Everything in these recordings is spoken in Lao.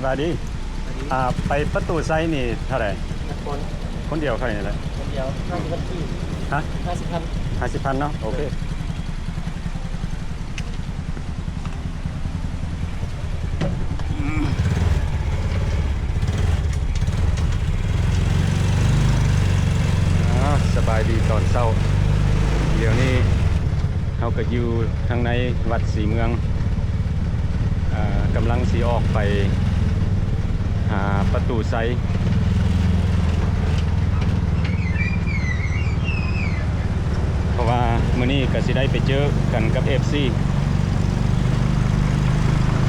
ສະບາຍດີ. ສະບາຍດີ. ອ່າ ໄປປະຕູໄຊນີ້ເທົ່າໃດ? ຄົນ ຄົນດຽວຂ້ອຍນີ້ແຫຼະ. ຄົນດຽວ ຫ້າສິບພັນກີບ. ຮະ? ຫ້າສິບພັນ. ຫ້າສິບພັນເນາະ. ໂອເຄ. ອາ ສະບາຍດີຕອນເຊົ້າ. ດຽວນີ້ເຮົາກະຢູ່ທາງໃນວັດສີເມືອງ ອາ ກຳລັງຊິອອກໄປຫາປະຕູໄຊ. ເພາະວ່າມື້ນີ້ກະຊິໄດ້ໄປເຈີກັນກັບເອັຟຊີ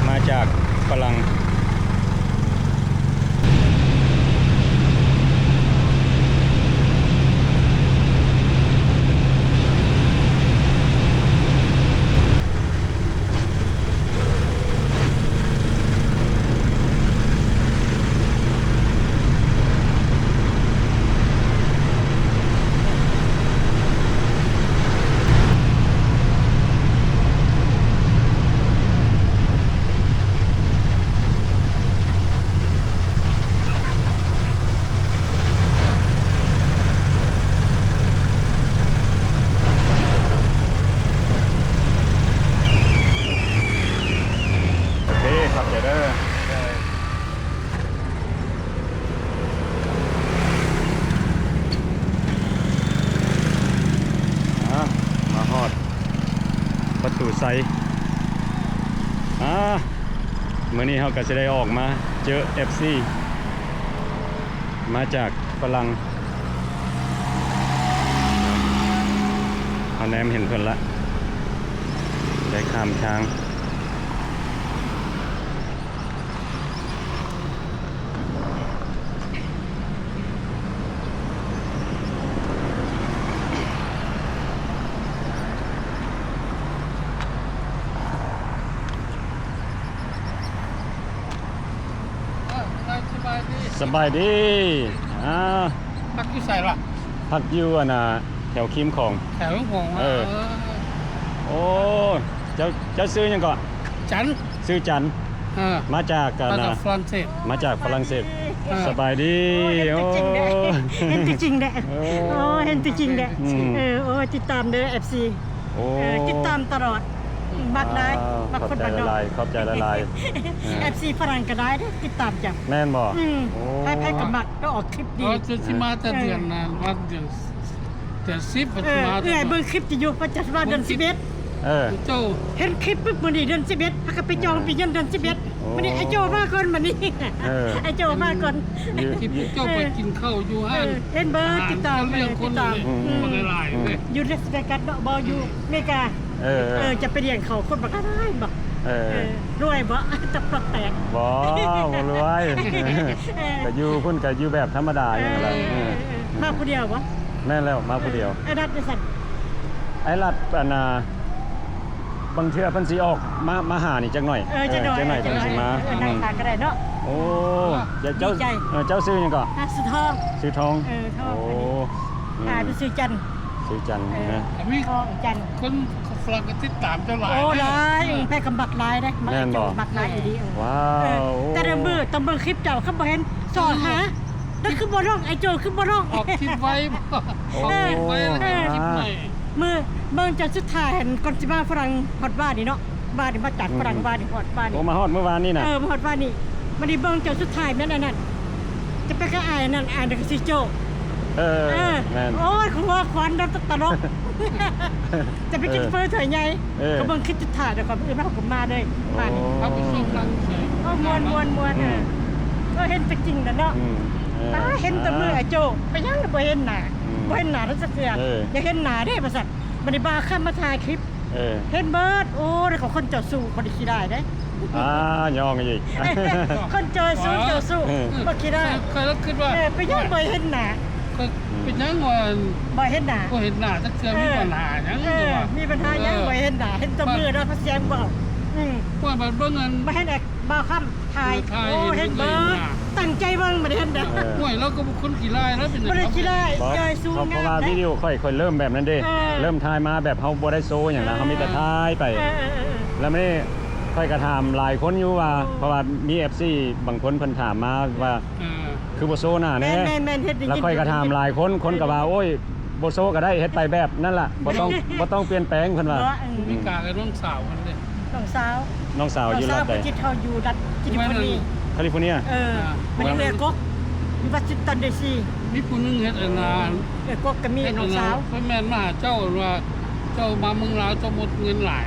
ມາຈາກຝຣັ່ງ. ໂອເຄ ຂອບໃຈເດີ. ອາ ມາຮອດປະຕູໄຊ. ອາ ມື້ນີ້ເຮົາກະຊິໄດ້ອອກມາເຈີເອັຟຊີ ມາຈາກຝຣັ່ງ. ເຮົາແນມເຫັນເພິ່ນລະ ໄດ້ຂ້າມທາງ. ສະບາຍດີ. ອາ ພັກຢູ່ໃສລະ? ພັກຢູ່ອັນນ່າ ແຖວຄີມຂອງ. ແຖວຄີມຂອງ. ເອີ ເອີ ໂອ້ ເຈົ້າ ເຈົ້າຊື່ຫຍັງເກາະ? ຈັນ. ຊື່ຈັນ. ເອີ ມາຈາກອັນນ່າ ມາຈາກຝຣັ່ງເສດ. ເອີ ສະບາຍດີ. ໂອ້ ເຫັນຕົວຈິງແດ່ ໂອ້ ເຫັນຕົວຈິງແດ່. ໂອ້ ເຫັນຕົວຈິງແດ່. ອືມ ເອີ ໂອ້ ຕິດຕາມເດີ ເອັຟຊີ. ໂອ້ ເອີ ຕິດຕາມຕະຫຼອດ. ມັກຫຼາຍ. ອາ ມັກຄົນບ້ານນອກ. ຂອບໃຈຫຼາຍໆ ຂອບໃຈຫຼາຍໆ. ເອີ ເອັຟຊີຝຣັ່ງກະໄດ້ເດ້ ຕິດຕາມເຈົ້າ. ແມ່ນບໍ່? ອືມ ໂອ້ ໃຜໆກະມັກ ກະອອກຄລິບດີ. ເອີ ຊິ ຊິມາແຕ່ເດືອນ ເອີ ນັ້ນ ວ່າເດືອນ ເດືອນສິບ ເອີ ເອື້ອຍເບິ່ງຄລິບເຈົ້າຢູ່ ວ່າເຈົ້າຊິມາເດືອນສິບເອັດ. ເອີ ເຈົ້າເຫັນຄລິບປຶບ ມື້ນີ້ເດືອນສິບເອັດ ພາກັນໄປຈອງ ເອີ ໄປຢ້ຽມເດືອນສິບເອັດ. ໂອ້ ມື້ນີ້ອ້າຍໂຈ້ມາກ່ອນ ມື້ນີ້. ເອີ ອ້າຍໂຈ້ມາກ່ອນ. ຄລິບເຈົ້າໄປກິນເຂົ້າຢູ່ຮ້ານ ເອີ ເຫັນເບີດ ຕິດຕາມ ເອີ ຕິດຕາມ. ອືມ ຫຼາຍໆເດ້ ຢູ່ລາສເວກັສເນາະ ບໍ່ຢູ່ເມກາ. ເອີ ເອີ ເອີ ຈະໄປລ້ຽງເຂົ້າຄົນບັກຫຼາຍບໍ່? ເອີ ເອີ ລວຍບໍ່? ຕະປອກແຕກ. ບໍ່ ບໍ່ລວຍ. ເອີ ກະຢູ່ພຸ້ນກະຢູ່ແບບທຳມະດາ. ເອີ ຫຍັງລະ. ເອີ ເອີ ເອີ ມາຜູ້ດຽວບໍ່? ແມ່ນແລ້ວ ມາຜູ້ດຽວ. ເອີ ອ້າຍລັດຈັ່ງຊັ້ນ ອ້າຍລັດ ອັນນ່າ ບາງເທື່ອເພິ່ນຊິອອກມາ ມາຫານີ້ຈັກໜ້ອຍ. ເອີ ເອີ ຈັກໜ້ອຍ ຈັກໜ້ອຍ ເອີ ເພິ່ນຊິມາ. ເອີ ເອີ ນັ່ງທານກະໄດ້ເນາະ. ໂອ້ ເຈົ້າ ເຈົ້າຊື່ຫຍັງເກາະ? ຊື່ທອງ. ຊື່ທອງ. ເອີ ທອງ. ໂອ້ ອືມ ອ້າຍຊື່ຈັນ. ຊື່ຈັນ. ເອີ ນະ ມີທອງຈັນ. ຄົນຝຣັ່ງກະຕິດຕາມເຈົ້າຫຼາຍ. ໂອ້ ຫຼາຍ. ເອີ ແພກະມັກຫຼາຍເດ້. ແມ່ນບໍ່? ມັກຫຼາຍອີ່ຫຼີ. ວ້າວ. ເອີ ແຕ່ລະມື້ຕ້ອງເບິ່ງຄລິບເຈົ້າ ຄັນບໍ່ເຫັນຊອກຫາ. ແລ້ວຄືບໍ່ຮ້ອງ ອ້າຍໂຈ້ຄືບໍ່ຮ້ອງ? ອອກຄລິບໄວ. ໂອ້ ອອກຄລິບໄວ ແລ້ວຄລິບໃໝ່. ມື້ເບິ່ງເຈົ້າສຸດທ້າຍຫັ້ນ ກ່ອນຊິມາຝຣັ່ງ ຮອດວານນີ້ເນາະ. ວານນີ້ມາຈາກຝຣັ່ງ ອືມ ວານນີ້ຮອດວານນີ້. ໂອ້ ມາຮອດມື້ວານນີ້ນະ. ເອີ ມາຮອດວານນີ້. ບາດນີ້ເບິ່ງເຈົ້າສຸດທ້າຍແມ່ນອັນນັ້ນ ຈະໄປກັບອ້າຍອັນນັ້ນ ອ້າຍນັ້ນກະຊື່ໂຈ້. ເອີ ເອີ ແມ່ນ. ໂອ້ຍ ຫົວຂວັນຕະຫຼົກ ຈະໄປກິນເຝີຖ້ວຍໃຫຍ່. ເອີ ກະເບິ່ງຄລິບສຸດທ້າຍແລ້ວກະມື້ອື່ນເຮົາກະມາເລີຍ. ໂອ້ ໂອ້ ມ່ວນໆໆ. ເອີ ເອີ ເຫັນຕົວຈິງແລ້ວເນາະ. ອືມ ເອີ ຕາຍ ເຫັນແຕ່ມື້ ອ້າຍໂຈ້ ເປັນຫຍັງບໍ່ເຫັນໜ້າ. ອືມ ບໍ່ເຫັນໜ້າເພິ່ນຈັກເທື່ອ. ເອີ ຢາກເຫັນໜ້າເດ້ວ່າຊັ້ນ. ບາດນີ້ບ່າວຄຳມາຖ່າຍຄລິບ ເອີ ເຫັນເບີດ. ໂອ້ ເຂົາຄົນເຈົ້າຊູ້ ບໍ່ໄດ້ຂີ້ຮ້າຍເດ້. ອາ ຍ້ອງອີກ. ຄົນເຈົ້າຊູ້ ເຈົ້າຊູ້ ເອີ ບໍ່ຂີ້ຮ້າຍ. ຂ້ອຍລະຄິດວ່າ ເອີ ເປັນຫຍັງບໍ່ເຫັນໜ້າ? ເປັນຫຍັງວ່າບໍ່ເຫັນໜ້າ? ບໍ່ເຫັນໜ້າຈັກເທື່ອ. ເອີ ມີບັນຫາຫຍັງ? ເອີ ວ່າມີບັນຫາຫຍັງ? ເອີ ບໍ່ເຫັນໜ້າ ເຫັນແຕ່ມືເນາະ ພາສຽງເວົ້າ. ອືມ ວ່າບາດເບິ່ງອັນ ບໍ່ເຫັນແອັກ ບ່າວຄຳ ຖ່າຍ. ເອີ ຖ່າຍ. ໂອ້ ເຫັນເບີດ ຕັ້ງໃຈເບິ່ງ ບໍ່ໄດ້ເຫັນເດີ. ເອີ ຫ້ວຍ ລາວກະບໍ່ຄົນຂີ້ຮ້າຍ ລາວເປັນ ບໍ່ໄດ້ຂີ້ຮ້າຍ. ເພາະວ່າວິດີໂອຂ້ອຍ ຂ້ອຍເລີ່ມແບບນັ້ນເດ້. ເອີ ເລີ່ມຖ່າຍມາແບບເຮົາບໍ່ໄດ້ໂຊຫຍັງນະ. ເອີ ເຮົາມີແຕ່ຖ່າຍໄປ. ເອີ ແລ້ວມື້ນີ້ ຂ້ອຍກໍຖາມຫຼາຍຄົນຢູ່ວ່າ ເພາະວ່າມີເອັຟຊີບາງຄົນເພິ່ນຖາມມາວ່າ ເອີ ຄືບໍ່ໂຊໜ້າແດ່? ແມ່ນໆໆ ເຮັດ ແລ້ວຂ້ອຍກໍຖາມຫຼາຍຄົນ ຄົນກໍວ່າ ໂອ້ຍ ບໍ່ໂຊກໍໄດ້ ເຮັດໄປແບບນັ້ນລະ ບໍ່ຕ້ອງ ບໍ່ຕ້ອງປ່ຽນແປງ ເພິ່ນວ່າ. ເນາະ ອືມ ອາເມລິກາກັບນ້ອງສາວເພິ່ນເດ້ ນ້ອງສາວ ນ້ອງສາວຢູ່ລັດໃດ? ນ້ອງສາວໄປຕິດເຮົາຢູ່ລັດ California ແມ່ນ California. ເອີ ເອີ ມັນເອື້ອຍກົກຢູ່ Washington D C. ມີຜູ້ໜຶ່ງເຮັດອັນນັ້ນ ເອື້ອຍກົກກໍມີ ເຮັດອັນນັ້ນ ນ້ອງສາວ ເພິ່ນແມ່ນມາຫາເຈົ້າວ່າ ເຈົ້າມາເມືອງລາວ ເຈົ້າໝົດເງິນຫຼາຍ.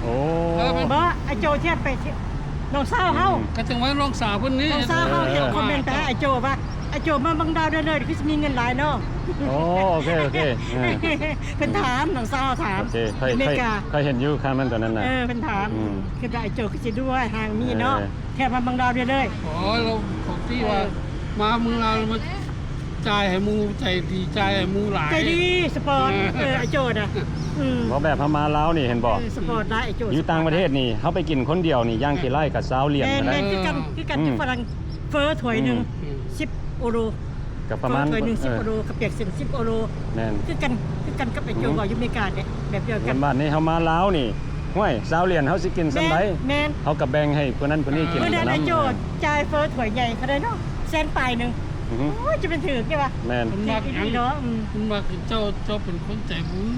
ໂອ້ ເອີ ບໍ່ ອາໂຈທຽບໄປ ນ້ອງສາວເຮົາ ອືມ ກໍຈັ່ງວ່ານ້ອງສາວເພິ່ນນີ້ ນ້ອງສາວເຮົາ ເອີ ເຮັດຄອມເມັນໄປຫາອາໂຈວ່າ ອາໂຈມາເມືອງລາວເດີ ຄືຊິມີເງິນຫຼາຍເນາະ. ໂອ້ ໂອເຄ ໂອເຄ ເອີ ເພິ່ນຖາມ ນ້ອງສາວຖາມ ໂອເຄ ຂ້ອຍ ຂ້ອຍເຫັນຢູ່ຄາວນັ້ນຕອນນັ້ນນະ ເອີ ເພິ່ນຖາມ ອືມ ຄິດວ່າອາໂຈຄືຊິດ້ວຍຫາງມີເນາະ ເອີ ແຄ່ມາເມືອງລາວເດີເລີຍ. ອໍ ແລ້ວເຂົາຕິວ່າ ເອີ ມາເມືອງລາວມັນ ຈ່າຍໃຫ້ໝູ່ ໃຈດີ ຈ່າຍໃຫ້ໝູ່ຫຼາຍ ໃຈດີ ສະປອນ ເອີ ເອີ ອາໂຈນະ ອືມ ເວົ້າແບບເຮົາມາລາວນີ້ເຫັນບໍ່ ເອີ ສະປອນຫຼາຍ ອາໂຈ ຢູ່ຕ່າງປະເທດນີ້ ເຮົາໄປກິນຄົນດຽວນີ້ ຢ່າງຂີ້ຮ້າຍກໍຊາວຫຼຽນ ແມ່ນ ເທົ່ານັ້ນ ແມ່ນ ຄືກັນ ຄືກັນ ອືມ ກັບຝຣັ່ງ ເຟີຖ້ວຍໜຶ່ງ ອືມ ສິບໂອໂລ ກໍປະມານ ເຟີຖ້ວຍໜຶ່ງ ເອີ ສິບໂອໂລ ກັບແປດສິບ ສິບໂອໂລ ແມ່ນ ຄືກັນ ຄືກັນກັບອາໂຈ ອືມ ເວົ້າຢູ່ເມກາແຫຼະ ແບບດຽວກັນ ແມ່ນ ບາດນີ້ເຮົາມາລາວນີ້ ຫ້ວຍ ຊາວຫຼຽນເຮົາຊິກິນສ່ຳໃດ ແມ່ນ ເຮົາກໍແບ່ງໃຫ້ຜູ້ນັ້ນຜູ້ນີ້ກິນ ມື້ນັ້ນອາໂຈຈ່າຍເຟີຖ້ວຍໃຫຍ່ເທົ່າໃດເນາະ ແສນປາຍໜຶ່ງ ອືຮຶ ໂອ້ຍ ຈະແມ່ນຖືກເດ້ວະ ແມ່ນ ມັນມັກຫຍັງ ຖືກອີ່ຫຼີເນາະ ອືມ ມັນມັກເຈົ້າ ເຈົ້າເປັນຄົນໃຈບຸນ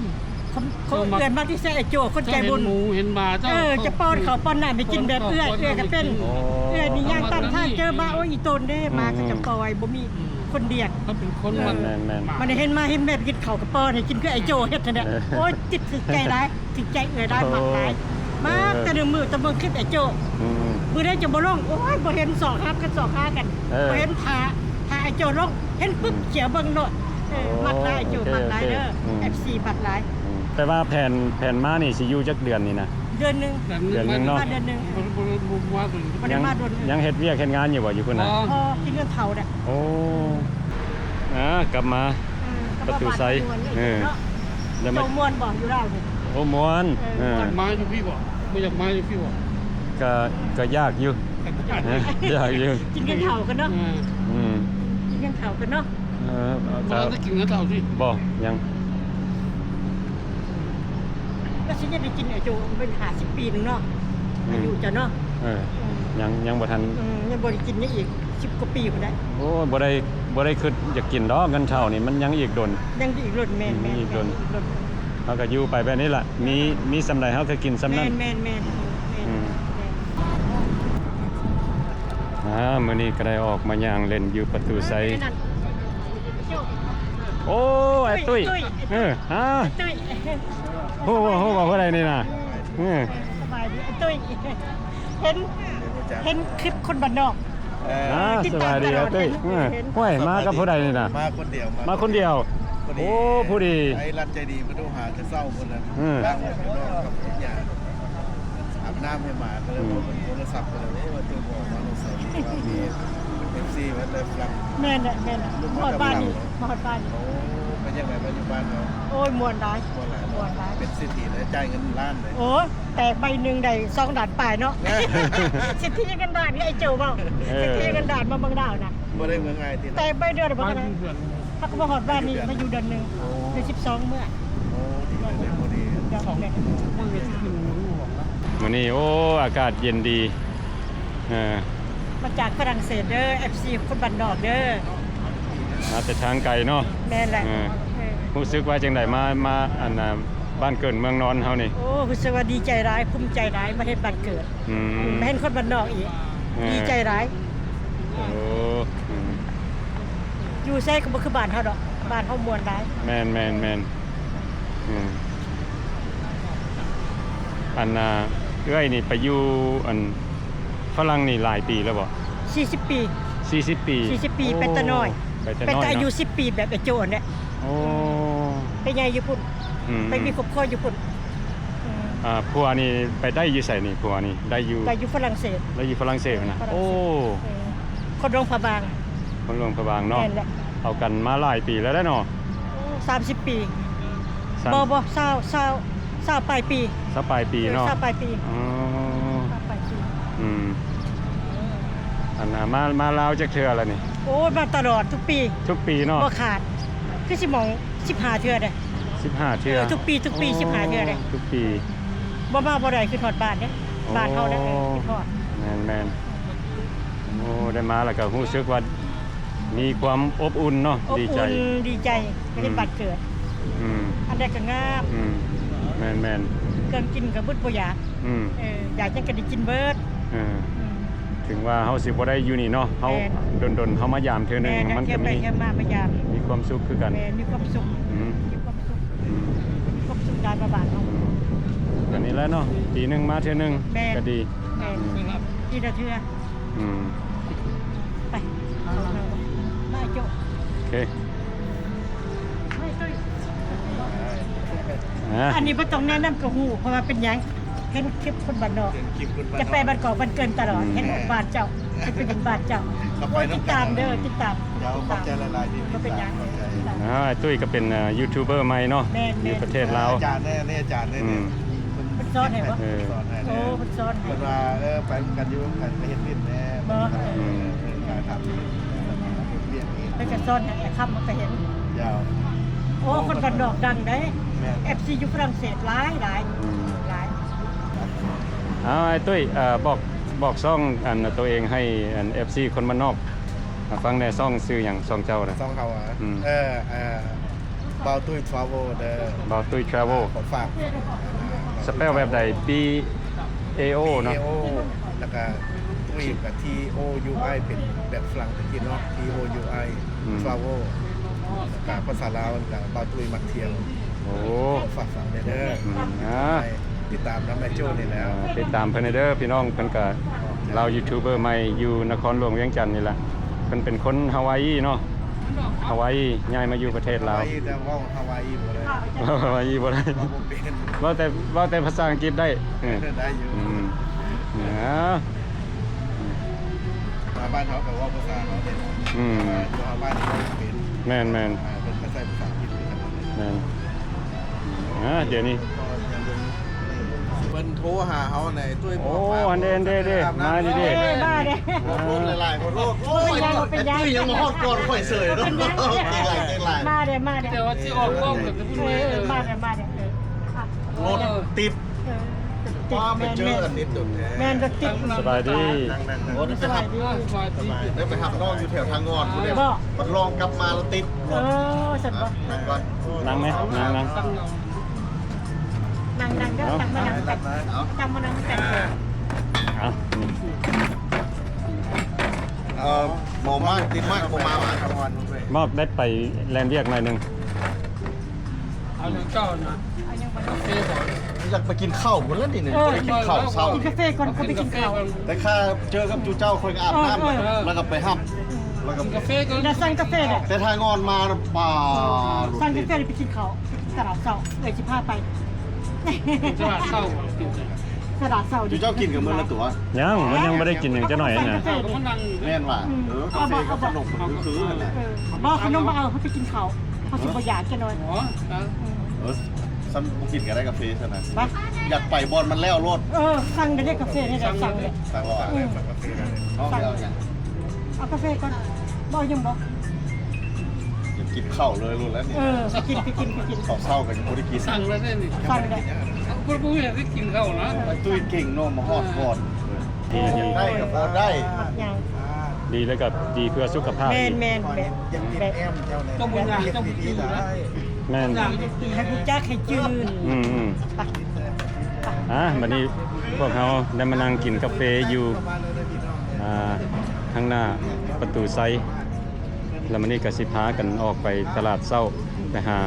ເຂົາ ເຂົາເອີ້ນມັກທີ່ແທ້ ໂຈຄົນໃຈບຸນ ເຫັນໝູເຫັນໝາ ເຈົ້າ ເອີ ຈະປ້ອນເຂົ້າປ້ອນນ້ຳໃຫ້ກິນແບບເອື້ອຍ ເອື້ອຍກໍເປັນ ໂອ້ ເອື້ອຍນີ້ຍ່າງຕາມທາງເຈີໝາ ໂອ້ຍ ອີ່ຕົນເດ້ ອືມ ໝາກໍຈະປ່ອຍ ບໍ່ມີ ອືມ ຄົນດຽກ ເຂົາເປັນຄົນ ເອີ ມັນ ແມ່ນໆໆ ມັນເຫັນໝາເຫັນແມວໄປກິນເຂົ້າກໍປ້ອນໃຫ້ກິນ ຄືໄອ້ໂຈ້ເຮັດຫັ້ນແຫຼະ ເອີ ໂອ້ຍ ຕິດ ຖືກໃຈຫຼາຍ ຖືກໃຈເອື້ອຍຫຼາຍ ໂອ້ ມັກຫຼາຍ ເອີ ມັກແຕ່ໜຶ່ງມື້ແຕ່ເບິ່ງຄລິບໄອ້ໂຈ້ ອືມ ມື້ໃດຈະບໍ່ລົງ ໂອ້ຍ ບໍ່ເຫັນຊອກຫາກັນຊອກຫາກັນ ເອີ ບໍ່ເຫັນຖ້າ ຖ້າໄອ້ໂຈ້ລົງ ເຫັນປຶບ ອືມ ເຂົ້າເບິ່ງໂລດ ເອີ ໂອ້ ມັກຫຼາຍ ໄອ້ໂຈ້ ໂອເຄ ມັກຫຼາຍເດີ ໂອເຄ ອືມ ເອັຟຊີ ມັກຫຼາຍ ອືມ ແຕ່ວ່າແຜນ ແຜນມານີ້ຊິຢູ່ຈັກເດືອນນີ້ນະ? ເດືອນໜຶ່ງ ເດືອນໜຶ່ງເນາະ ມາເດືອນໜຶ່ງ ບໍ່ ບໍ່ ບໍ່ ບໍ່ມາດົນ ບໍ່ໄດ້ມາດົນ ຍັງເຮັດວຽກເຮັດງານຢູ່ບໍ່ ຢູ່ພຸ້ນນະ? ອໍ ກິນເງິນເຖົ້າແຫຼະ ໂອ້ ອ່າ ກັບມາ ເອີ ປະຕູໄຊ ເອີ ໄດ້ມາ ເຈົ້າມ່ວນບໍ່ ຢູ່ລາວນີ້? ໂອ້ ມ່ວນ ເອີ ເອີ ມ່ວນ ມາຢູ່ພີ້ບໍ່? ບໍ່ຢາກມາຢູ່ພີ້ບໍ່? ກະ ກະຢາກຢູ່ ຢາກຢູ່ ກິນເງິນເຖົ້າກັນເນາະ ເອີ ອືມ ກິນເງິນເຖົ້າກັນເນາະ ເອີ ບໍ່ໄດ້ກິນເງິນເຖົ້າຕິ ບໍ່ ຍັງ ແລ້ວຊິໄດ້ກິນ ໂອ້ໂຫ ເປັນຫ້າສິບປີໜຶ່ງເນາະ ອືມ ອາຍຸເຈົ້າເນາະ ເອີ ອືມ ຍັງ ຍັງບໍ່ທັນ ອືມ ຍັງບໍ່ໄດ້ກິນຫຍັງອີກສິບກວ່າປີພຸ້ນແຫຼະ ໂອ້ຍ ບໍ່ໄດ້ ບໍ່ໄດ້ຄິດຢາກກິນດອກ ເງິນເຖົ້ານີ້ມັນຍັງອີກດົນ ຍັງອີກດົນ ແມ່ນ ອືມ ແມ່ນ ອີກດົນ ເຮົາກໍຢູ່ໄປແບບນີ້ລະ ມີ ມີສ່ຳໃດເຮົາກໍກິນສ່ຳນັ້ນ ແມ່ນໆໆ ອືມ ອືມ ແມ່ນ ອ່າ ມື້ນີ້ກໍໄດ້ອອກມາຍ່າງເລ່ນຢູ່ປະຕູໄຊ ໂອ້ ອ້າຍຕຸ້ຍ ຕຸ້ຍ ເອີ ຫາ ຕຸ້ຍ ຮູ້ບໍ່ ຮູ້ບໍ່ຜູ້ໃດນີ້ນະ ເອີ ສະບາຍດີອ້າຍຕຸ້ຍ ເຫັນ ເຫັນຄລິບຄົນບ້ານນອກ ເອີ ອ່າ ຕິດຕາມຕະຫຼອດ ສະບາຍດີອ້າຍຕຸ້ຍ ເອີ ເຫັນ ຫ້ວຍ ມາກັບຜູ້ໃດນີ້ນະ ມາຄົນດຽວ ມາຄົນດຽວ ໂອ້ ພໍດີ ອ້າຍລັດໃຈດີ ເພິ່ນໂທຫາແຕ່ເຊົ້າພຸ້ນລະ ເອີ ອາບນ້ຳໃຫ້ໝາ ກໍເລີຍ ອືມ ໂທລະສັບໄປເລີຍ ເອີ ວ່າຕື່ນອອກມາ ເອັຟຊີ ວ່າແຕ່ຝຣັ່ງ ແມ່ນແຫຼະ ແມ່ນແຫຼະ ມາຮອດບ້ານນີ້ ມາຮອດບ້ານນີ້ ໂອ້ ເປັນຈັ່ງໃດ ມາຢູ່ບ້ານເຮົາ ໂອ້ຍ ມ່ວນຫຼາຍ ມ່ວນຫຼາຍ ມ່ວນຫຼາຍ ເປັນເສດຖີແລ້ວ ຈ່າຍເງິນລ້ານເລີຍ ໂອ້ ແຕກໃບໜຶ່ງໄດ້ສອງລ້ານປາຍເນາະ ເສດຖີເງິນລ້ານ ຄືໄອ້ໂຈ້ເວົ້າ ເອີ ເສດຖີເງິນລ້ານມາເມືອງລາວນະ ບໍ່ໄດ້ເມືອງງ່າຍຕິ ແຕກໃບດຽວບໍ່ຂະໜາດ ເຮົາກໍມາຮອດບ້ານນີ້ ມາຢູ່ເດືອນໜຶ່ງ ໂອ້ ເດືອນສິບສອງເມືອ ໂອ້ ດີເລີຍ ພໍດີ ມື້ນີ້ ໂອ້ ອາກາດເຢັນດີ ເອີ ມາຈາກຝຣັ່ງເສດເດີ ເອັຟຊີ ຄົນບ້ານນອກເດີ ມາແຕ່ທາງໄກເນາະ ແມ່ນແຫຼະ ເອີ ເອີ ຮູ້ສຶກວ່າຈັ່ງໃດ ມາ ມາ ອັນນ່າ ບ້ານເກີດເມືອງນອນເຮົານີ້ ໂອ້ ຮູ້ສຶກວ່າດີໃຈຫຼາຍ ພູມໃຈຫຼາຍ ມາເຮັດບ້ານເກີດ ອືມ ມາເຫັນຄົນບ້ານນອກອີກ ເອີ ດີໃຈຫຼາຍ ໂອ້ ອືມ ຢູ່ໃສກໍບໍ່ຄືບ້ານເຮົາດອກ ບ້ານເຮົາມ່ວນຫຼາຍ ແມ່ນໆໆ ອືມ ອັນນ່າ ເອື້ອຍນີ້ໄປຢູ່ ອັນ ຝຣັ່ງນີ້ຫຼາຍປີແລ້ວບໍ່? ສີ່ສິບປີ ສີ່ສິບປີ ສີ່ສິບປີ ໂອ້ ໄປແຕ່ນ້ອຍ ໄປແຕ່ນ້ອຍ ໄປແຕ່ອາຍຸ ເນາະ ສິບປີ ແບບໄອ້ໂຈ້ຫັ້ນແຫຼະ ໂອ້ ອືມ ໄປໃຫຍ່ຢູ່ພຸ້ນ ອືມ ໄປມີຄອບຄົວຢູ່ພຸ້ນ ອືມ ອ່າ ຜົວນີ້ໄປໄດ້ຢູ່ໃສນີ້? ຜົວນີ້ໄດ້ຢູ່ ໄດ້ຢູ່ຝຣັ່ງເສດ ໄດ້ຢູ່ຝຣັ່ງເສດນະ ໂອ້ ເອີ ຄົນຫຼວງພະບາງ ຄົນຫຼວງພະບາງເນາະ ແມ່ນແຫຼະ ເອົາກັນມາຫຼາຍປີແລ້ວເນາະ ໂອ້ ສາມສິບປີ ສາມ ບໍ່ ບໍ່ ຊາວ ຊາວ ຊາວປາຍປີ ຊາວປາຍປີເນາະ ເອີ ຊາວປາຍປີ ອໍ ຊາວປາຍປີ ອືມ ອັນນ່າ ມາ ມາລາວຈັກເທື່ອລະນີ້? ໂອ້ຍ ມາຕະຫຼອດທຸກປີ ທຸກປີເນາະ ບໍ່ຂາດ ຄືຊິໝ່ອງ ສິບຫ້າເທື່ອເດ້ ສິບຫ້າເທື່ອ ເອີ ທຸກປີ ທຸກປີ ໂອ້ ສິບຫ້າເທື່ອເດ້ ທຸກປີ ບໍ່ມາບໍ່ໄດ້ ຄິດຮອດບ້ານເດ້ ບ້ານເຮົານະ ໂອ້ ເອີ ຄິດຮອດ ແມ່ນໆ ໂອ້ ໄດ້ມາແລ້ວກໍຮູ້ສຶກວ່າມີຄວາມອົບອຸ່ນເນາະ ອົບອຸ່ນ ດີໃຈ ດີໃຈ ໄດ້ເຮັດ ອືມ ບ້ານເກີດ ອືມ ອັນໃດກໍງາມ ອືມ ແມ່ນໆ ເຄື່ອງກິນກໍເບິດບໍ່ຢາກ ອືມ ເອີ ຢາກຫຍັງກໍໄດ້ກິນເບິດ ເອີ ອືມ ເຖິງວ່າເຮົາຊິບໍ່ໄດ້ຢູ່ນີ້ເນາະ ເຮົາ ແມ່ນ ດົນໆ ເຮົາມາຢາມເທື່ອໜຶ່ງ ແມ່ນ ມັນກໍມີ ເທື່ອໄປເທື່ອມາ ມາຢາມ ມີຄວາມສຸກຄືກັນ ແມ່ນ ມີຄວາມສຸກ ອືມ ມີຄວາມສຸກ ອືມ ມີຄວາມສຸກຫຼາຍກວ່າບ້ານເຮົາ ອືມ ກໍນີ້ແຫຼະເນາະ ປີໜຶ່ງມາເທື່ອໜຶ່ງ ແມ່ນ ກໍດີ ແມ່ນ ອືມ ປີລະເທື່ອ ອືມ ໄປ ເຂົ້າມາ ມາໂຈະ ໂອເຄ ມາໂຈະ ອ່າ ອັນນີ້ບໍ່ຕ້ອງແນະນຳກໍຮູ້ ເພາະວ່າເປັນຫຍັງ ເຫັນຄລິບຄົນບ້ານນອກ ເຫັນຄລິບຄົນບ້ານນອກ ຈະໄປບ້ານກອກບ້ານເກີນຕະຫຼອດ ອືມ ເຫັນບ້ານເຈົ້າ ເຫັນຜູ້ຍິງບ້ານເຈົ້າ ກໍໄປນຳກັນ ຕິດຕາມເດີ ຕິດຕາມ ເຈົ້າ ຂອບໃຈຫຼາຍໆທີ່ຕິດຕາມ ບໍ່ເປັນຫຍັງ ຂອບໃຈ ອ່າ ອ້າຍຕຸ້ຍກໍເປັນ ເອີ ຢູທູບເບີໃໝ່ເນາະ ແມ່ນໆ ຢູ່ປະເທດລາວ ອາຈານແນ່ ນີ້ອາຈານແນ່ ອືມ ເພິ່ນສອນໃຫ້ບໍ່? ເອີ ເພິ່ນສອນໃຫ້ແນ່ ໂອ້ ເພິ່ນສອນໃຫ້ ເພິ່ນວ່າ ເອີ ໄປນຳກັນຢູ່ນຳກັນໄປເຮັດວຽກແນ່ ບໍ່ ເອີ ເອີ ເອີ ການທຳວຽກນີ້ ເພິ່ນກໍສອນໃຫ້ ອ້າຍຄຳມັນກໍເຫັນ ເຈົ້າ ໂອ້ ຄົນບ້ານນອກດັງເດ້ ແມ່ນ ເອັຟຊີຢູ່ຝຣັ່ງເສດຫຼາຍໆ ອືມ ຫຼາຍ ເອົາ ອ້າຍຕຸ້ຍ ເອີ ບອກ ບອກຊ່ອງອັນໂຕເອງໃຫ້ອັນເອັຟຊີຄົນບ້ານນອກຟັງແດ່ ຊ່ອງຊື່ຫຍັງ ຊ່ອງເຈົ້ານະ? ຊ່ອງເຮົາ ອືມ ເອີ ເອີ ບ່າວຕຸ້ຍທຣາເວວເດີ ບ່າວຕຸ້ຍທຣາເວວ ຂໍຝາກ ສະເປວແບບໃດ? ບີ ເອ ໂອ ເນາະ ບີ ເອ ໂອ ແລ້ວກະຕຸ້ຍກະ ທີ ໂອ ຢູ ໄອ ເປັນແບບຝຣັ່ງເປັນເນາະ ທີ ໂອ ຢູ ໄອ ອືມ ທຣາເວວ ແລ້ວກະພາສາລາວກະບ່າວຕຸ້ຍມັກທ່ຽວ ໂອ້ ຝາກຝັງແດ່ເດີ ອືມ ອ່າ ຕິດຕາມນຳແມ່ໂຈ້ນີ້ແຫຼະ ອ່າ ຕິດຕາມເພິ່ນແດ່ເດີ ພີ່ນ້ອງ ເພິ່ນກະລາວຢູທູບເບີໃໝ່ຢູ່ນະຄອນຫຼວງວຽງຈັນນີ້ແຫຼະ ເພິ່ນເປັນຄົນຮາວາອີເນາະ ຮາວາອີ ຍ້າຍມາຢູ່ປະເທດລາວ ຮາວາອີ ແຕ່ເວົ້າຮາວາອີບໍ່ໄດ້ ເວົ້າຮາວາອີບໍ່ໄດ້ ເວົ້າບໍ່ເປັນ ເວົ້າແຕ່ ເວົ້າແຕ່ພາສາອັງກິດໄດ້ ເອີ ໄດ້ຢູ່ ອືມ ອ່າ ມາບ້ານເຮົາກໍເວົ້າພາສາເຮົາເດ້ ອືມ ແຕ່ວ່າຢູ່ເຮົາບ້ານນີ້ເວົ້າບໍ່ເປັນ ແມ່ນໆ ອ່າ ເພິ່ນກໍໃຊ້ພາສາອັງກິດຄືກັນ ແມ່ນ ອ່າ ດຽວນີ້ ເພິ່ນໂທຫາເຮົາໃນຕຸ້ຍ ໂອ້ ອັນເດ້ ອັນເດ້ ເດ້ ມາດີເດ້ ເອີ ມາເດ້ ໂອ້ ຫຼາຍໆ ໂອ້ ໂອ້ຍ ຕຸ້ຍຍັງມາຮອດກ່ອນຂ້ອຍເສີຍເນາະ ເກັ່ງຫຼາຍ ເກັ່ງຫຼາຍ ມາເດ້ ມາເດ້ ແຕ່ວ່າຊິອອກກ້ອງກັບ ເອີ ມາເດ້ ມາເດ້ ເອີ ລົດຕິດ ເອີ ຕິດ ວ່າໄປເຈີອັນນີ້ຕຸນແທ້ ແມ່ນ ແມ່ນ ແມ່ນ ລົດຕິດ ສະບາຍດີ ນັ່ງໆ ໂອ້ ໄດ້ໄປຮັບ ສະບາຍດີ ສະບາຍດີ ໄດ້ໄປຮັບນ້ອງຢູ່ແຖວທາງງອນພຸ້ນເດ້ ບໍ່ ບັດລອງກັບມາແລ້ວຕິດ ເອີ ຊັ້ນບໍ່ ນັ່ງກ່ອນ ນັ່ງແມ ນັ່ງໆ ນັ່ງໆ ເດີ ເອົາ ຕັກມານັ່ງກັນ ເອົາ ຕັກມານັ່ງກັນ ເອົາ ເອົາ ໝໍມາກ ຕິດມາກ ບໍ່ມາຫວາ ມອກໄດ້ໄປແລ່ນວຽກໜ້ອຍໜຶ່ງ ເອົາຫຍັງເຈົ້ານະ ເອົາຫຍັງບໍ່ ກາເຟບໍ່ ຢາກໄປກິນເຂົ້າພຸ້ນລະນີ້ ເອີ ບໍ່ໄດ້ກິນເຂົ້າເຊົ້າ ກິນກາເຟກ່ອນ ຄ່ອຍໄປກິນເຂົ້າ ແຕ່ຂ້າເຈີກັບຈູເຈົ້າ ຂ້ອຍກໍອາບນ້ຳ ເອີ ແລ້ວກໍໄປຮັບ ແລ້ວກໍກິນກາເຟກ່ອນ ແລ້ວສັ່ງກາເຟແຫຼະ ແຕ່ທາງອອນມາ ປາ ສັ່ງກາເຟແລ້ວໄປກິນເຂົ້າ ຕະຫຼາດເຊົ້າ ເອື້ອຍຊິພາໄປ ຕະຫຼາດເຊົ້າ ຕະຫຼາດເຊົ້າ ເຈົ້າກິນກັນໝົດແລ້ວຕົວະ? ຍັງ ມັນຍັງບໍ່ໄດ້ກິນຫຍັງຈັກໜ້ອຍນະ ແມ່ນວ່າ ອືມ ເອີ ກາເຟກັບຂະໜົມຄືໆຫັ້ນແຫຼະ ເອີ ບໍ່ ຂະໜົມບໍ່ເອົາ ເຮົາໄປກິນເຂົ້າ ເຮົາຊິບໍ່ຢາກຈັກໜ້ອຍ ອໍ ເອີ ຊັ້ນບໍ່ກິນກໍໄດ້ກາເຟຊັ້ນນະ ຢາກໄປບ່ອນມັນແລ້ວໂລດ ເອີ ສັ່ງໄດ້ເດ້ກາເຟນີ້ ສັ່ງເລີຍ ສັ່ງເລີຍ ອືມ ເອົາກາເຟກ່ອນ ບໍ່ ຍັງບໍ່ ຢາກກິນເຂົ້າເລີຍໂລດແລ້ວນີ້ ເອີ ໄປກິນ ໄປກິນ ໄປກິນ ເຂົ້າເຊົ້າກໍຍັງບໍ່ໄດ້ກິນ ສັ່ງແລ້ວເດ້ນີ້ ສັ່ງແລ້ວ ເພິ່ນບໍ່ມີໃຜກິນເຂົ້ານະ ໄອ້ຕຸ້ຍເກັ່ງເນາະ ມາຮອດກ່ອນ ເອີ ໄດ້ກໍພໍໄດ້ ມັກຫຍັງ ດີແລ້ວກໍດີເພື່ອສຸຂະພາບ ແມ່ນໆ ແບບ ແບບ ເຈົ້າບໍ່ຍ່າງ ເຈົ້າບໍ່ຈື່ນະ ແມ່ນ ໃຫ້ຮູ້ຈັກໃຫ້ຈື່ນ ອືມໆ ໄປ ອ່າ ບັດນີ້ພວກເຮົາໄດ້ມານັ່ງກິນກາເຟຢູ່ ອ່າ ທາງໜ້າປະຕູໄຊ ແລ້ວມື້ນີ້ກໍຊິພາກັນອອກໄປຕະຫຼາດເຊົ້າ ໄປຫາ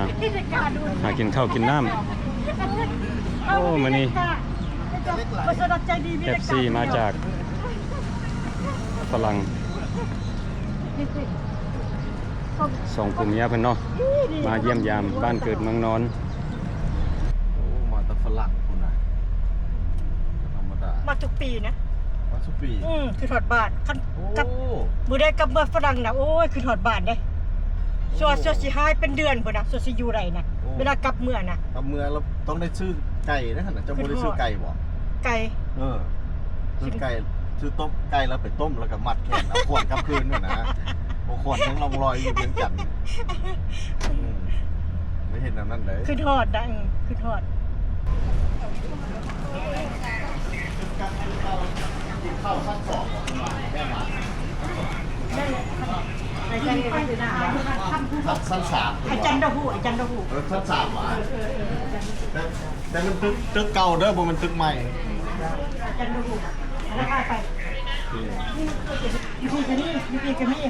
ຫາກິນເຂົ້າກິນນ້ຳ ໂອ້ ມື້ນີ້ ເອັຟຊີ ມາຈາກຝຣັ່ງ ສອງຜົວເມຍເພິ່ນເນາະ ມາຢ້ຽມຢາມບ້ານເກີດເມືອງນອນ ໂອ້ ມາແຕ່ຝຣັ່ງພຸ້ນນະ ບໍ່ທຳມະດາ ມາທຸກປີນະ ມາທຸກປີ ອືມ ຄິດຮອດບ້ານ ຄັນ ໂອ້ ກັບ ມື້ໃດກັບເມືອຝຣັ່ງນະ ໂອ້ຍ ຄິດຮອດບ້ານເດ້ ໂອ້ ຊົ່ວ ຊົ່ວຊິຫາຍເປັນເດືອນພຸ້ນນະ ຊົ່ວຊິຢູ່ໄດ້ນະ ໂອ້ ເວລາກັບເມືອນະ ກັບເມືອແລ້ວ ຕ້ອງໄດ້ຊື້ໄກ່ເດ້ຫັ້ນນະ ເຈົ້າບໍ່ໄດ້ຊື້ໄກ່ບໍ່? ໄກ່ ເອີ ຊື້ໄກ່ ຊື້ຕົ້ມໄກ່ແລ້ວໄປຕົ້ມ ແລ້ວກໍມັດແຂນເອົາຂວັນກັບຄືນຫັ້ນນະ ເອົາຂວັນຍັງລ່ອງລອຍຢູ່ວຽງຈັນ ອືມ ໄດ້ເຫັນແນວນັ້ນເດ້ ຄືທອດນະ ເອີ ຄືທອດ ເອີ ກິນເຂົ້າຊັ້ນສອງ ແມ່ນຫວາ? ຊັ້ນ ຊັ້ນສາມ ອາຈານດອກຮູ້ ອາຈານດອກຮູ້ ເອີ ຊັ້ນສາມຫວາ? ເອີ ເອີ ເອີ ແຕ່ ແຕ່ມັນຕຶກ ຕຶກເກົ່າເດີ ບໍ່ແມ່ນຕຶກໃໝ່ ອາຈານດອກຮູ້ ລາຄາໄປ ຢູ່ພີ້ກະມີ ຢູ່ພີ້ກະມີ.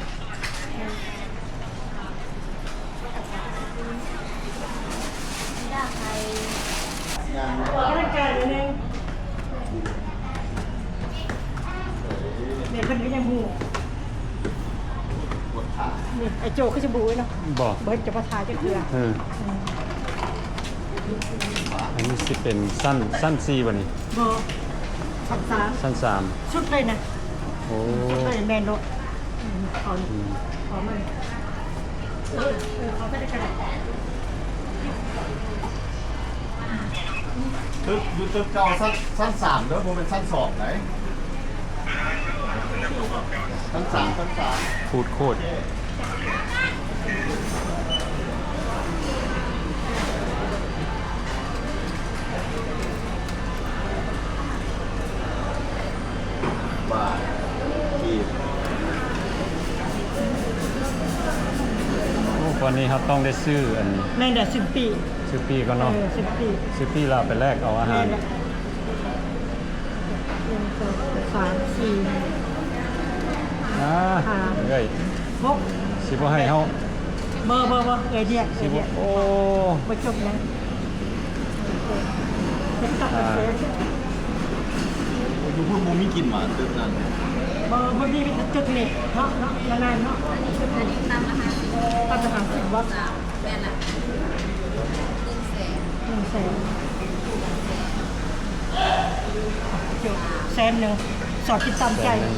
ແມ່ນເພິ່ນກະຍັງຮູ້ ນີ້ ໄອ້ໂຈ້ຄືຊິບໍ່ຮູ້ເນາະ ບໍ່ ບໍ່ເຫັນຈະມາຖ່າຍຈັກເທື່ອ ເອີ ອັນນີ້ຊິເປັນຊັ້ນ ຊັ້ນສີ່ບໍ່ນີ້? ບໍ່ ຊັ້ນສາມ ຊັ້ນສາມ ສຸດເລີຍນະ ໂອ້ ສຸດເລີຍ ແມ່ນໂລດ ອືມ ຂໍ ອືມ ຂໍມັນ ເອີ ເອີ ເຂົາກໍໄດ້ກະດາດ ຕຶກ ຢູ່ຕຶກເກົ່າ ຊັ້ນ ຊັ້ນສາມເດີ ບໍ່ແມ່ນຊັ້ນສອງໃດ໋ ຊັ້ນສາມ ຊັ້ນສາມ ຟູດໂຄດ. ບາດ ກີບ ໂອ້ ຕອນນີ້ເຮົາຕ້ອງໄດ້ຊື້ອັນ ແມ່ນແຫຼະ ຊື້ປີ້ ຊື້ປີ້ກ່ອນເນາະ ເອີ ຊື້ປີ້ ຊື້ປີ້ແລ້ວໄປແລກເອົາອາຫານ ແມ່ນແຫຼະ ໜຶ່ງ ສອງ ສາມ ສີ່ ອ່າ ຫ້າ ເອີຍ ຫົກ ຊິບໍ່ໃຫ້ເຮົາ ບໍ່ ບໍ່ ບໍ່ ເອີຍ ດຽກ ຊິບໍ່ ເອີຍ ດຽກ ໂອ້ ບໍ່ຈົບນະ ເປັນຕັບເປັນເຊນ ຢູ່ພຸ້ນບໍ່ມີກິນຫວາ ຕຶກນັ້ນ ບໍ່ ບໍ່ມີ ມີແຕ່ຕຶກນີ້ເນາະ ເນາະ ນານໆເນາະ ອັນນີ້ຄື ອັນນີ້ຕັບລະຫ້າສິບ ຕັບລະຫ້າສິບບໍ່? ແມ່ນລະ ໜຶ່ງແສນ ໜຶ່ງແສນ ແສນໜຶ່ງ ສອບກິນຕາມໃຈ ແສນໜຶ່ງ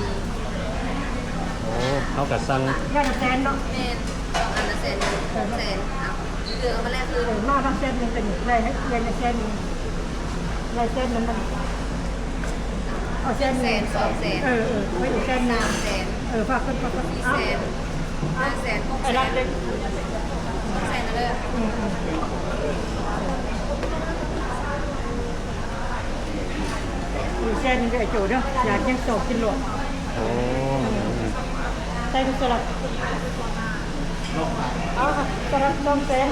ໂອ້ ເຮົາກະສັ່ງ ຢ່າງລະແສນເນາະ ແມ່ນ ສອງອັນລະແສນໜຶ່ງ ສອງແສນ ເອົາ ເຫຼືອມາແລກຄືນ ເອີ ມາບາງແສນໜຶ່ງ ເປັນໄດ້ ເຫຼືອແສນໜຶ່ງ ໄດ້ແສນໜຶ່ງມັນ ເອົາແສນໜຶ່ງ ແສນ ສອງແສນ ເອີ ເອີ ໄວ້ອີກແສນໜຶ່ງ ສາມແສນ ເອີ ຝາກເພິ່ນ ຝາກເພິ່ນ ສີ່ແສນ ເອົາ ຫ້າແສນ ຫົກແສນ ເອີ ເອີ ຫົກແສນເດີ ອືມ ອືມ ສີ່ແສນເດີ ໂຈເດີ ຢາກຫຍັງ ສອງກິນໂລດ ໂອ້ ໃສ່ເປັນສະຫຼັດ ເອົາ ສະຫຼັດ ສອງແສນ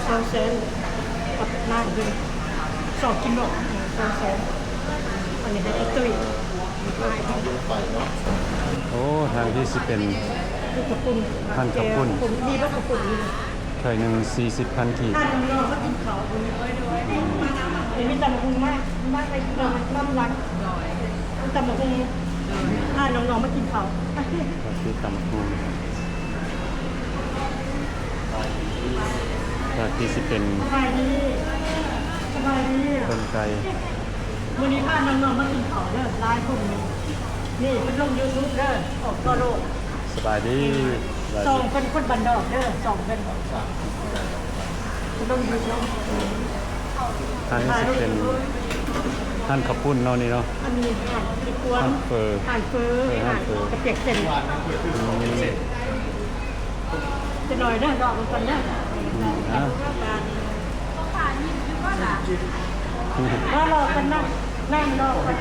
ສອງແສນ ກັບນ້ຳເພິ່ນ ສອງກິນເນາະ ສອງແສນ ອັນນີ້ໃຫ້ໄອ້ຕຸ້ຍ ໄປເນາະ ໂອ້ ທາງທີ່ຊິເປັນ ເປັນເຂົ້າປຸ້ນ ຮ້ານເຂົ້າປຸ້ນ ເຂົ້າປຸ້ນ ມີບໍ່ເຂົ້າປຸ້ນຢູ່? ຖ້ວຍໜຶ່ງສີ່ສິບພັນກີບ ຖ້ານ້ອງໆມາກິນເຂົ້າ ເຫັນມີຕຳບັກຫຸ່ງມາ ມາໃສ່ນ້ຳລັກ ຕຳບັກຫຸ່ງ ພານ້ອງໆມາກິນເຂົ້າ ກໍຄືຕຳບັກຫຸ່ງ ກໍຄືຊິເປັນ ສະບາຍດີ ສະບາຍດີ ຕົ້ນໄກ່ ມື້ນີ້ພານ້ອງໆມາກິນເຂົ້າເດີ ຫຼາຍຄົນນີ້ ນີ້ເພິ່ນລົງຢູທູບເດີ ອອກທົ່ວໂລກ ສະບາຍດີ ອືມ ສະບາຍດີ ຊ່ອງເພິ່ນຄົນບ້ານນອກເດີ ຊ່ອງເພິ່ນ ເພິ່ນລົງຢູທູບ ທາງນີ້ຊິເປັນຮ້ານເຂົ້າປຸ້ນເນາະ ນີ້ເນາະ ອັນນີ້ຮ້ານເຂົ້າປຸ້ນ ຮ້ານເຝີ ຮ້ານເຝີ ເອີ ຮ້ານເຝີ ຮ້ານກະປຽກເສັ້ນ ອືມ ຈັກໜ້ອຍເດີ ລອງເບິ່ງກ່ອນເດີ ອືມ ອ່າ ລອ ລອກັນນະ ນັ່ງລອກັນ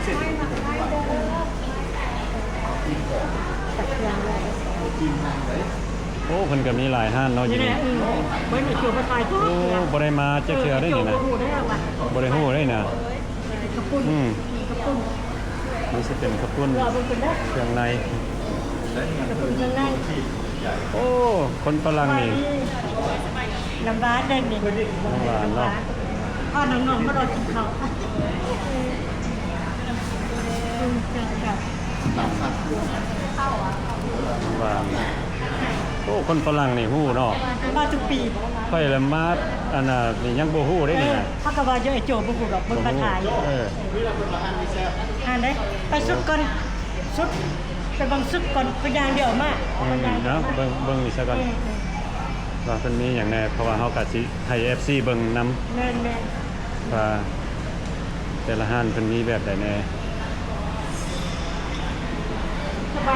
ໂອ້ ເພິ່ນກະມີຫຼາຍຮ້ານເນາະ ຢູ່ນີ້ ນີ້ແຫຼະ ອືມ ເບິ່ງອີກຕົວມາຂາຍ ໂອ້ ບໍ່ໄດ້ມາຈັກເທື່ອເດ້ນີ້ນະ ເອີ ບໍ່ໄດ້ຮູ້ເດ້ນະ ເຂົ້າປຸ້ນ ອືມ ເຂົ້າປຸ້ນ ນີ້ຊິເປັນເຂົ້າປຸ້ນ ລອເບິ່ງກ່ອນເດີ ເຄື່ອງໃນ ເຂົ້າປຸ້ນເຄື່ອງໃນ ໂອ້ ຄົນຝຣັ່ງນີ້ ນ້ຳຫວານເດ້ນີ້ ນ້ຳຫວານເນາະ ພານ້ອງໆມາລອກິນເຂົ້າ ອືມ ເຈົ້າ ເຈົ້າ ນ້ຳຫວານ ໂອ້ ຄົນຝຣັ່ງນີ້ຮູ້ເນາະ ມາທຸກປີ ຂ້ອຍລະມາ ອັນນ່າ ຍັງບໍ່ຮູ້ເດ້ນີ້ນະ ເອີ ເຂົາກະວ່າຢູ່ ໄອ້ໂຈບໍ່ຮູ້ດອກ ເບິ່ງມາຖ່າຍ ເອີ ຮ້ານໃດ ໄປສຸດກ່ອນ ສຸດ ໄປເບິ່ງສຸດກ່ອນ ເພິ່ນຍ່າງດຽວມາ ອືມ ເນາະ ເບິ່ງ ເບິ່ງນີ້ຊະກ່ອນ ອືມ ວ່າເພິ່ນມີຫຍັງແດ່ ເພາະວ່າເຮົາກະຊິໃຫ້ເອັຟຊີເບິ່ງນຳ ແມ່ນໆ ວ່າແຕ່ລະຮ້ານເພິ່ນມີແບບໃດແດ່ ສະບ ໂອ້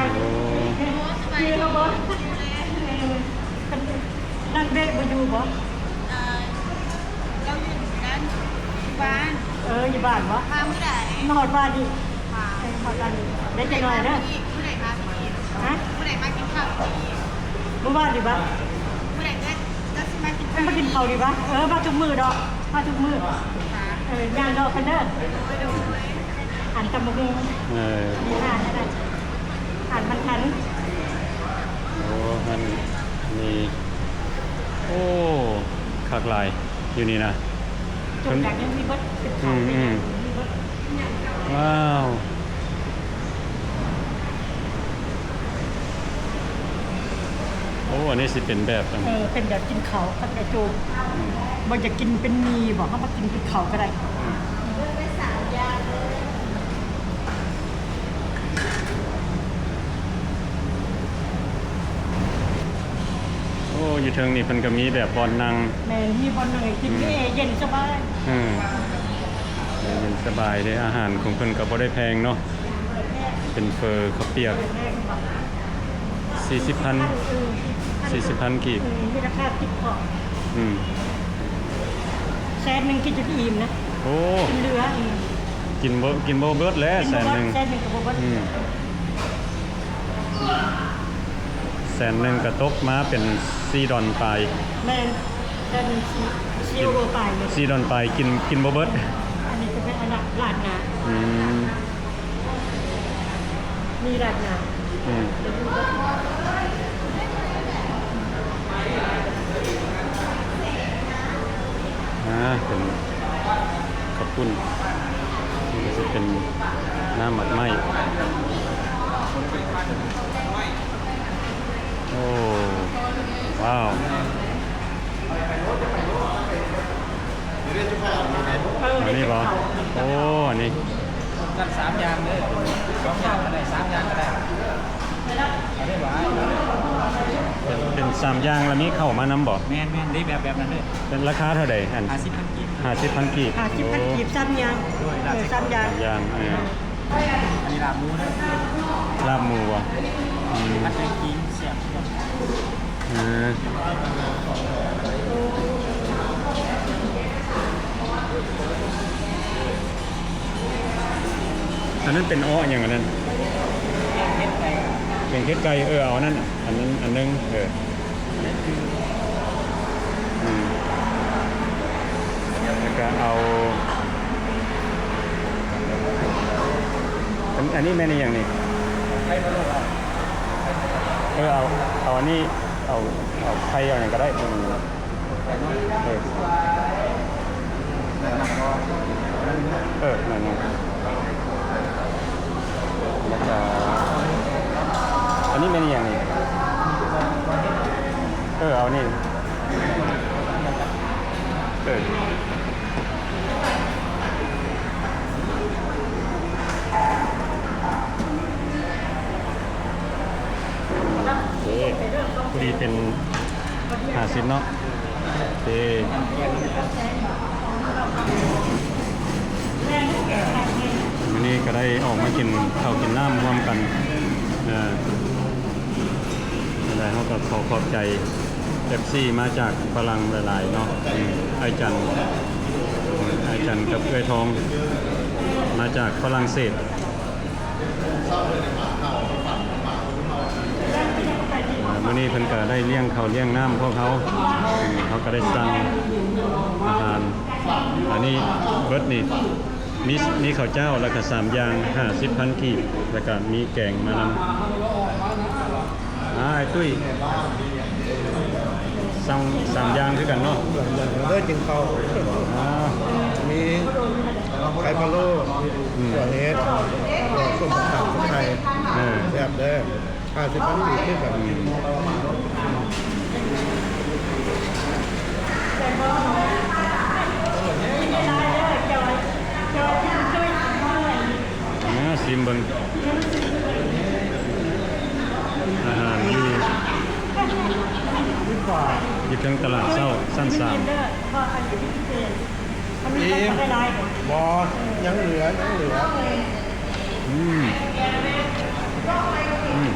ຢູ່ແລ້ວບໍ່? ນັ່ງເບະບໍ່ຢູ່ບໍ່? ເອີ ເຮົາຢູ່ນັ້ນ ຢູ່ບ້ານ. ເອີ ຢູ່ບ້ານບໍ່? ມາມື້ໃດ? ມາຮອດບ້ານນີ້. ມາ ເອີ ຮອດບ້ານນີ້ ໄດ້ຈັກໜ້ອຍເດີ. ມື້ໃດມາອີກ? ຮະ? ມື້ໃດມາກິນເຂົ້າອີກ? ມື້ວານນີ້ບໍ່? ມື້ໃດເອີຍ ເຈົ້າຊິມາກິນເຂົ້າ? ມາກິນເຂົ້າດີບໍ່? ເອີ ມາທຸກມື້ດອກ ມາທຸກມື້. ເອີ ຍ່າງເລາະກັນເດີ. ໂດຍ ໂດຍ. ອັນຕຳບັກຫຸ່ງ ເອີ ມີຮ້ານນັ້ນນະ ຮ້ານມັນທັນ. ໂອ້ ຮ້ານນີ້ ໂອ້ ຄັກຫຼາຍຢູ່ນີ້ນະ. ເປັນ ເປັນ ອືມ ອືມ ມີເບິດ. ວ້າວ ໂອ້ ອັນນີ້ຊິເປັນແບບ ເອີ ເປັນແບບກິນເຂົ້າກັບແກງໂຈມ. ອືມ ບໍ່ຢາກກິນເປັນໝີ່ບໍ? ເຮົາມາກິນເປັນເຂົ້າກໍໄດ້. ອືມ ໂອ້ ຢູ່ເທິງນີ້ເພິ່ນກໍມີແບບບ່ອນນັ່ງ. ແມ່ນ ມີບ່ອນນັ່ງໃຫ້ກິນ. ອືມ ເຢັນສະບາຍ. ເອີ ເຢັນສະບາຍເດ້. ອາຫານຂອງເພິ່ນກໍບໍ່ໄດ້ແພງເນາະ. ເປັນເຝີ ເຂົ້າປຽກ ສີ່ສິບພັນ ເອີ ສີ່ສິບພັນກີບ. ເອີ ມີລາຄາຕິດເພາະ. ອືມ ແສນໜຶ່ງກິນຈົນອີ່ມນະ. ໂອ້ ກິນເຫຼືອ. ອືມ ກິນບໍ່ ກິນບໍ່ເບິດແຫຼະ ແສນໜຶ່ງ. ແສນໜຶ່ງກໍບໍ່ເບິດ. ອືມ ແສນໜຶ່ງກໍຕົກມາເປັນສີ່ດອນປາຍ. ແມ່ນ ແສນໜຶ່ງ ສີ່ ສີ່ດອນປາຍເລີຍ. ສີ່ດອນປາຍ ກິນ ກິນບໍ່ເບິດ. ອັນນີ້ກໍແມ່ນອັນລາດໜ້າ. ອືມ ມີລາດໜ້າ. ອືມ ອ່າ ເປັນເຂົ້າປຸ້ນ. ນີ້ກໍຊິເປັນນ້ຳໝາກໄມ້. ໂອ້ ວ້າວ. ເອີ ອັນນີ້ບໍ? ໂອ້ ອັນນີ້ ກັນສາມຢ່າງເດີ. ສອງຢ່າງກໍໄດ້ ສາມຢ່າງກໍໄດ້. ເອົາໄດ້ບໍ່? ເປັນ ເປັນສາມຢ່າງ ແລ້ວມີເຂົ້າມານຳບໍ? ແມ່ນໆ ເດ້ ແບບ ແບບນັ້ນເດີ. ເປັນລາຄາເທົ່າໃດ? ອັນ ຫ້າສິບພັນກີບ. ຫ້າສິບພັນກີບ. ຫ້າສິບພັນກີບ ສາມຢ່າງ. ໂດຍ ເອີ ສາມຢ່າງ ສາມຢ່າງ. ເອີ ອັນນີ້ລາບໝູເດີ. ລາບໝູບໍ? ອືມ ຜັດແກງຂີງ ແຊບ. ເອີ ອັນນັ້ນເປັນເອາະຫຍັງອັນນັ້ນ? ແກງເຜັດໄກ່. ເອີ ເອົາອັນນັ້ນ ອັນນັ້ນອັນໜຶ່ງ. ເອີ ອືມ ແລ້ວກະເອົາ ອັນ ອັນນີ້ແມ່ນອີ່ຫຍັງນີ້? ໄຂ່ພະໂລ້. ເອີ ເອົາ ເອົາອັນນີ້ ເອົາ ເອົາໄຂ່ ເອົາຫຍັງກໍໄດ້. ອືມ ເອີ ເອີ ນັ້ນ ນັ້ນ ແລ້ວກະ ອັນນີ້ແມ່ນອີ່ຫຍັງນີ້? ເອີ ເອົານີ້ ເອີ ເອີ ພໍດີເປັນຫ້າສິບເນາະ. ເອີ ມື້ນີ້ກໍໄດ້ອອກມາກິນເຂົ້າກິນນ້ຳຮ່ວມກັນ. ເອີ ຈັ່ງໃດເຮົາກໍຂໍຂອບໃຈເອັຟຊີມາຈາກຝຣັ່ງຫຼາຍໆເນາະ. ອືມ ອ້າຍຈັນ ອ້າຍຈັນກັບເອື້ອຍທອງ ມາຈາກຝຣັ່ງເສດ. ມື້ນີ້ເພິ່ນກໍໄດ້ລ້ຽງເຂົ້າລ້ຽງນ້ຳພວກເຮົາ. ເຮົາກໍໄດ້ສັ່ງອາຫານ ອັນນີ້ເບິດນີ້ ມີ ມີເຂົ້າເຈົ້າ ແລ້ວກໍສາມຢ່າງ ຫ້າສິບພັນກີບ ແລ້ວກໍມີແກງມານຳ. ອ່າ ອ້າຍຕຸ້ຍ ສັ່ງສາມຢ່າງຄືກັນເນາະ. ເດີ ກິນເຂົ້າ. ອ່າ ມີໄຂ່ພະໂລ້ ອືມ ຂົ້ວເຫັດ ຂົ້ວສົ້ມຜັກກາດໄຂ່. ເອີ ແຊບເດີ ຫ້າສິບພັນກີບຄືກັນ. ອືມ ມາຊີມເບິ່ງ ອາຫານຢູ່ ຢູ່ເທິງຕະຫຼາດເຊົ້າຊັ້ນສາມ. ອີ່ມ ບໍ່ ຍັງເຫຼືອ ຍັງເຫຼືອ. ອືມ ອືມ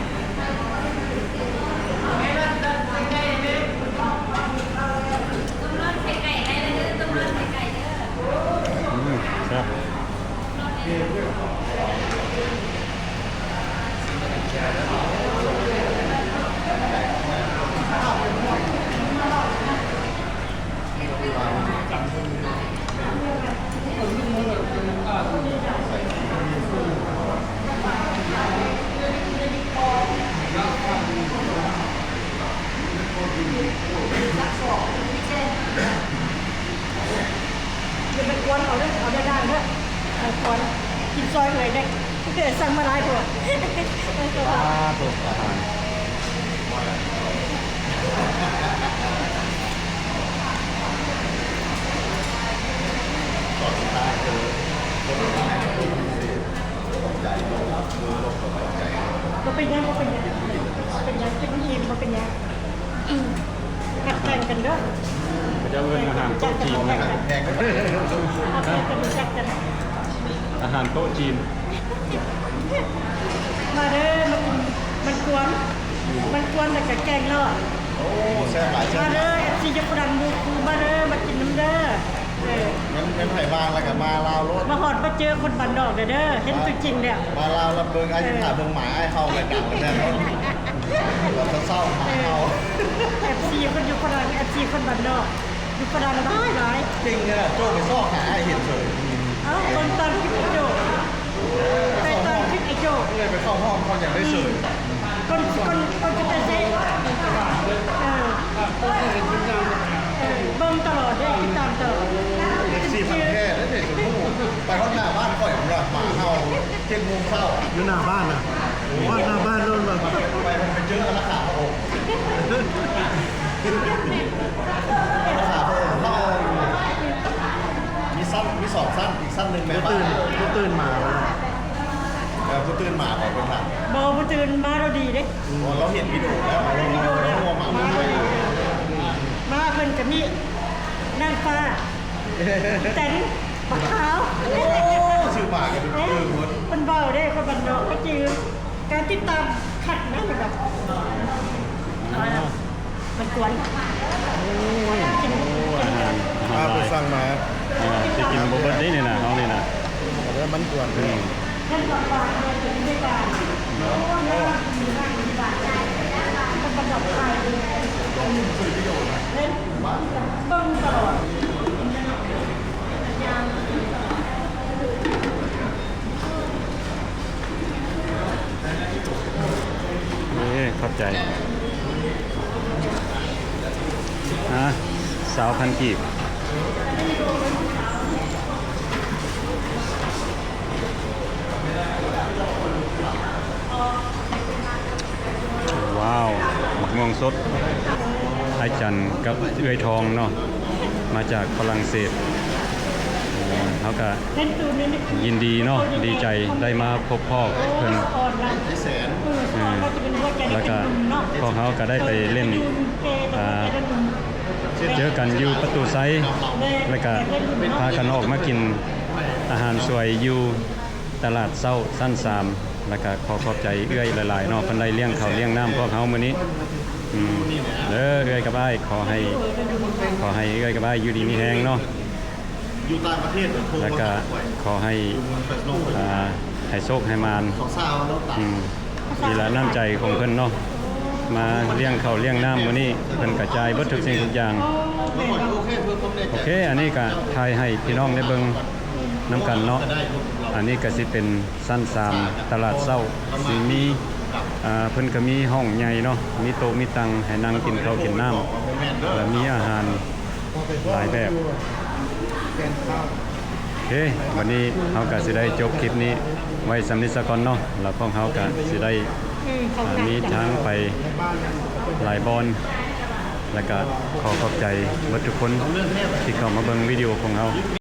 ຢ່າໄປກວນເອົາເດີ ເອົາແນວດາງເດີ ເອົາກວນ ກິນຊອຍເອື້ອຍເດ້ ສັ່ງມາຫຼາຍໂພດ. ສາທຸ ອາຫານ ບໍ່ເປັນຫຍັງ ບໍ່ເປັນຫຍັງ ບໍ່ເປັນຫຍັງ ກິນອີ່ມ ບໍ່ເປັນຫຍັງ. ອືມ ຫັດແຂ່ງກັນເດີ ເຂົາເຈົ້າເອີ້ນອາຫານໂຕະຈີນນະ ເຮົາແຂ່ງກັນຮູ້ຈັກກັນ ອາຫານໂຕະຈີນ. ມາເດີ ມາກິນມັນກວນ ມັນກວນ ແລ້ວກະແກງຫຼອດ. ໂອ້ ແຊບຫຼາຍ ແຊບຫຼາຍ. ມາເດີ ເອັຟຊີ ຍົກກະດັງໝູ່ຄູ່ ມາເດີ ມາກິນນຳເດີ. ເອີ ແມ່ນ ແມ່ນໃຜວ່າງແລ້ວກໍມາລາວໂລດ ມາຮອດມາເຈີຄົນບ້ານນອກເດີ ເຫັນຕົວຈິງແລ້ວ ມາລາວແລ້ວເບິ່ງ ອ້າຍ ເອີ ຖ້າເບິ່ງໝາ ອ້າຍເຮົາໄປດັງແນ່ນອນ ຕອນເຊົ້າໆ ໝາເຮົາ. ເອັຟຊີ ຄົນຢູ່ຝຣັ່ງ ເອັຟຊີ ຄົນບ້ານນອກ ຢູ່ຝຣັ່ງຫຼາຍໆ. ເກັ່ງເລີຍ ໂຈ້ໄປຊອກຫາ ອ້າຍເຫັນເສີຍ. ເອົ້າ ເບິ່ງຕອນຄລິບໄອ້ໂຈ້ ໄປຕອນຄລິບໄອ້ໂຈ້ ເອື້ອຍໄປເຂົ້າຫ້ອງເຂົ້າຫຍັງໄດ້ເສີຍ. ອືມ ຄົນ ຄົນ ຄົນຈະໄປເຊ ເອີ ເອີ ເບິ່ງຕະຫຼອດເດ້ ຕິດຕາມຕະຫຼອດ. ເອັຟຊີ ພັນແທ້ເດ້ ເດ ສົມມຸດ ໄປຮອດໜ້າບ້ານຂ້ອຍພຸ້ນນະ ໝາເຫົ່າເຈັດໂມງເຊົ້າ ຢູ່ໜ້າບ້ານນະ ຮອດໜ້າບ້ານໂນ້ນ ໄປ ໄປເຈີລາຄາພະອົງ ລາຄາພະອົງ ມີຊັ້ນ ມີສອງຊັ້ນ ອີກຊັ້ນໜຶ່ງແມ່ບ້ານ ຜູ້ຕື່ນໝາ ເອີ ຜູ້ຕື່ນໝາ ບໍ່ ຜູ້ຕື່ນໝາລາວດີເດ້. ອືມ ບໍ່ ລາວເຫັນວິດີໂອແລ້ວ ລາວເຫັນວິດີໂອແລ້ວ ມາ ມາເພິ່ນກະມີນາງຟ້າ ແຕນ ບັກຂາວ. ໂອ້ ຊື່ໝາກະຄືໝົດ ເພິ່ນເວົ້າເດ້ ຄົນບ້ານນອກກະຈື່ ການຕິດຕາມຄັກນະ ແບບ ມັນກວນ ໂອ້ຍ ກິນ ໂອ້ ອາຫານ ອາຫານ ອ່າ ໄປສັ່ງມາ ອ່າ ຊິກິນບໍ່ເບິດເດ້ນີ້ນະ ເຮົານີ້ນະ ເອົາເດີ ມັນກວນ ອືມ ເອີ ຂອບໃຈ ອາ ຊາວພັນກີບ. ວ້າວ ໝາກມ່ວງສົດ ອ້າຍຈັນກັບເອື້ອຍທອງເນາະ ມາຈາກຝຣັ່ງເສດ. ເຮົາກະຍິນດີເນາະ ດີໃຈໄດ້ມາພົບພໍ້ເພິ່ນ ເອີ ແລ້ວກະພວກເຮົາກະໄດ້ໄປຫຼິ້ນ ອ່າ ເຈີກັນຢູ່ປະຕູໄຊ ແລ້ວກະພາກັນອອກມາກິນອາຫານສວຍຢູ່ຕະຫຼາດເຊົ້າຊັ້ນສາມ ແລ້ວກະຂໍຂອບໃຈເອື້ອຍຫຼາຍໆເນາະ ເພິ່ນໄດ້ລ້ຽງເຂົ້າລ້ຽງນ້ຳພວກເຮົາມື້ນີ້. ອືມ ເດີ ເອື້ອຍກັບອ້າຍ ຂໍໃຫ້ ຂໍໃຫ້ເອື້ອຍກັບອ້າຍຢູ່ດີມີແຮງເນາະ ຢູ່ຕ່າງປະເທດ ແລ້ວກະຂໍໃຫ້ ອ່າ ໃຫ້ໂຊກໃຫ້ໝານ. ອືມ ນີ້ລະນ້ຳໃຈຂອງເພິ່ນເນາະ ມາລ້ຽງເຂົ້າລ້ຽງນ້ຳມື້ນີ້ ເພິ່ນກະຈ່າຍເບິດທຸກສິ່ງທຸກຢ່າງ. ໂອເຄ ອັນນີ້ກະຖ່າຍໃຫ້ພີ່ນ້ອງໄດ້ເບິ່ງນຳກັນເນາະ. ອັນນີ້ກະຊິເປັນຊັ້ນສາມ ຕະຫຼາດເຊົ້າ ຊິມີ ອ່າ ເພິ່ນກະມີຫ້ອງໃຫຍ່ເນາະ ມີໂຕະມີຕັ່ງໃຫ້ນັ່ງກິນເຂົ້າກິນນ້ຳ ແລະ ມີອາຫານ ຫຼາຍແບບ. ເຄ ບັດນີ້ເຮົາກະຊິໄດ້ຈົບຄລິບນີ້ໄວ້ສ່ຳນີ້ສາກ່ອນເນາະ ແລ້ວພວກເຮົາກະຊິໄດ້ ອືມ ມີທາງໄປຫຼາຍບ່ອນ ແລ້ວກະຂໍຂອບໃຈເບິດທຸກຄົນທີ່ເຂົ້າມາເບິ່ງວິດີໂອຂອງເຮົາ.